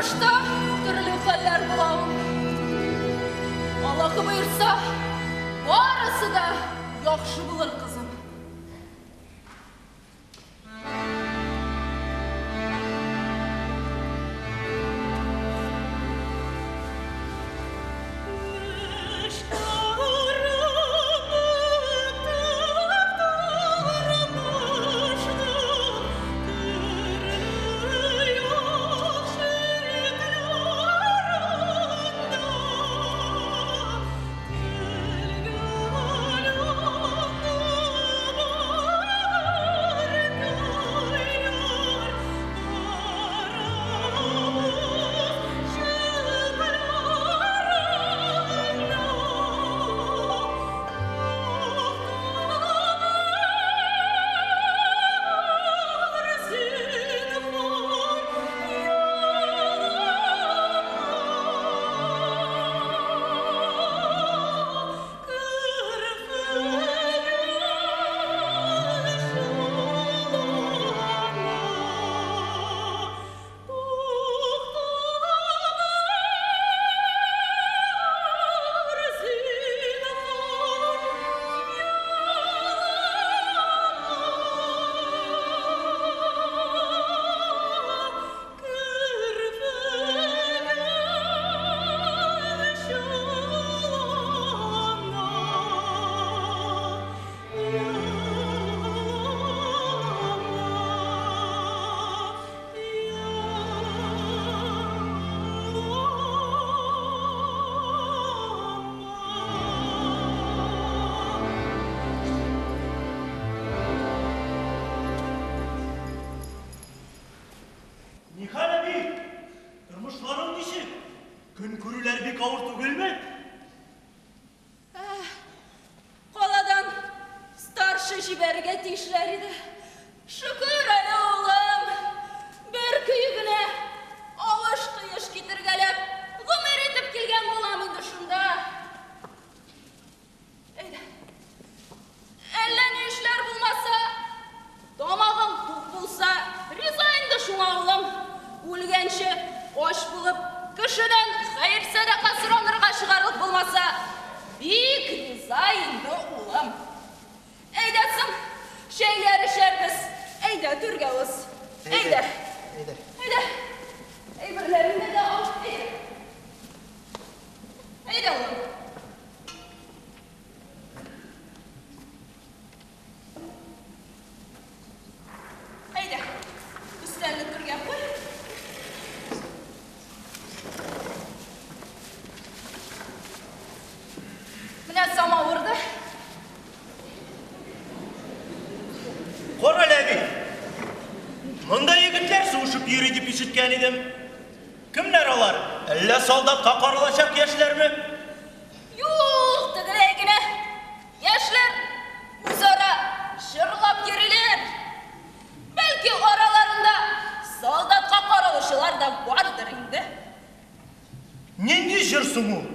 Тормышта төрле хәлләр була ул. Аллаһы боерса, барысы да яхшы булыр, кызым. Нихәл, әби? Тормышларың ничек? Көн күрүләр бик авыр түгелме? Каладан старшы җибәрергә тиешләр иде. Шөкер әле, улым, бер көе генә авыш-кыеш китергәләп, гомер итеп килгән булам инде шунда. Әйдә. Әллә ни эшләр булмаса, тамагың тук булса, риза инде шуңа, улым. Үлгәнче ач булып, кешедән хәер-сәдака соранырга чыгарлык булмаса, бик риза инде, улым. Әйдә соң, чәйләр эчәрбез. Әйдә, түргә уз. Әйдә. Әйдә. Әйдә. Әйберләреңне дә ал. Әйдә. Әйдә, улым. Әйдә, өстәлне түргә куй. Менә самавыр да. Кара әле, әби. Монда егетләр сугышып йөри дип ишеткән идем. Кемнәр алар? Әллә солдатка каралачак яшьләрме? Юк, тегеләй генә. Яшьләр үзара җырлап йөриләр. Бәлки араларында солдатка каралучылар да бардыр инде. Нинди җыр соң ул?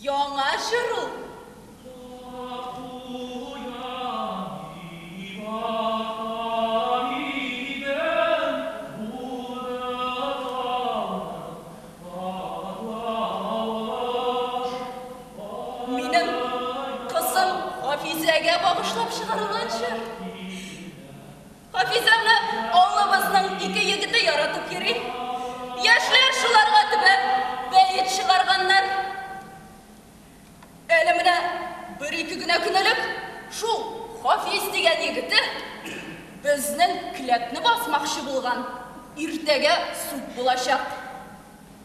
Яңа җыр ул. Минем кызым Хафизәгә багышлап чыгарылган җыр. Хафизәмне авылыбызның ике егете яратып йөри. Яшьләр шуларга төбәп бәет чыгарганнар. Әле менә бер-ике генә көн элек шул Хафиз дигән егете безнең келәтне басмакчы булган. Иртәгә суд булачак.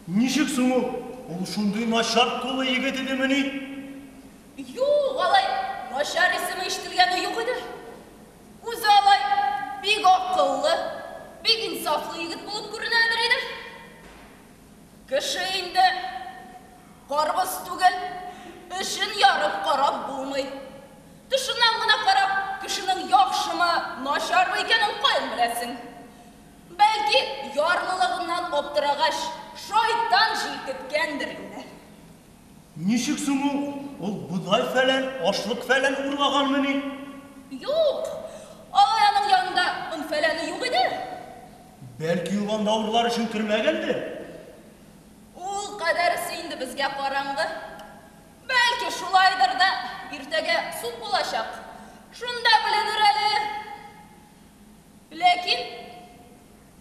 Ничек соң ул? Ул шундый начар куллы егет идемени? Юк, алай начар исеме ишетелгәне юк иде. Үзе алай бик акыллы, бик инсафлы егет булып күренәдер иде. Кеше инде карбыз түгел, эчен ярып карап булмый. Тышыннан гына карап, кешенең яхшымы, начармы икәнен каян беләсең? Бәлки, ярлылыгыннан аптырагач, шайтан җилкеткәндер инде. Ничек соң ул? Ул бодай фәлән, ашлык фәлән урлаганмыни? Юк, алай аның янында он фәләне юк иде. Бәлки ул анда урлар өчен кермәгәндер? Ул кадәресе инде безгә караңгы. Бәлки шулайдыр да, иртәгә суд булачак. Шунда беленер әле. Ләкин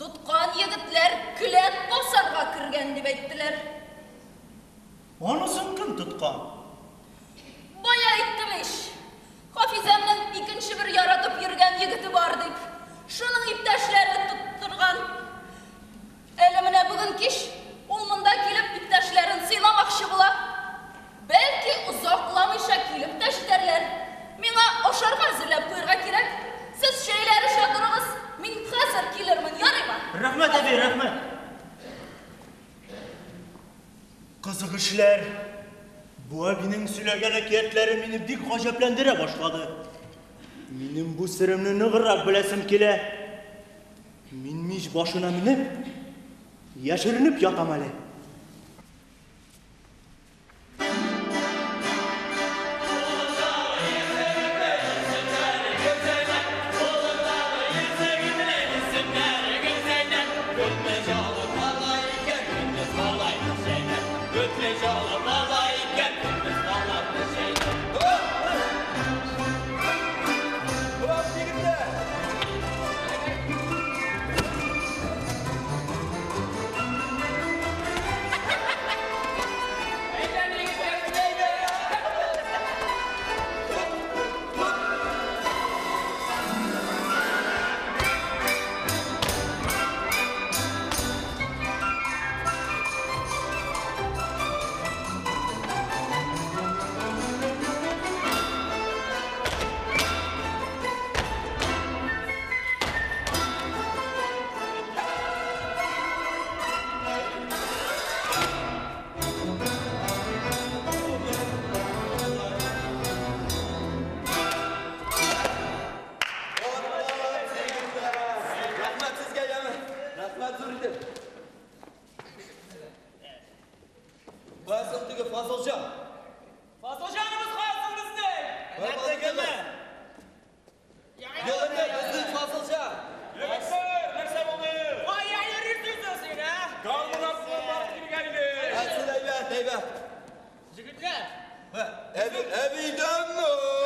тоткан егетләр келәт басарга кергән дип әйттеләр. Анысын кем тоткан? Бая әйттем ич. Хафизәмнең икенче бер яратып йөргән егете бар дип. Шуның иптәшләре тоттырган. Әле менә бүген кич ул монда килеп иптәшләрен сыйламакчы була. Бәлки озакламыйча килеп тә җитәрләр. Миңа ашарга әзерләп куярга кирәк. Сез чәйләр эчә торыгыз, мин хәзер килермен, ярыймы? Рәхмәт, әби, рәхмәт. Кызык эшләр. Бу әбинең сөйләгән әкиятләре мине бик гаҗәпләндерә башлады. Минем бу серемне ныграк беләсем килә. Мин мич башына менеп, яшеренеп ятам әле. Рәхмәт сезгә, яме. Рәхмәт зур итеп. Каясың теге Фазылҗан? Фазылҗаныбыз каясың безнең? Фазылҗан. Юк, безнең Фазылҗан. Егетләр, нәрсә булды? Кая йөрисең син, ә? Гармун артыннан барып килгән идек. Ә, син әйбәт, әйбәт. Егетләр, Әби, әбидәнме?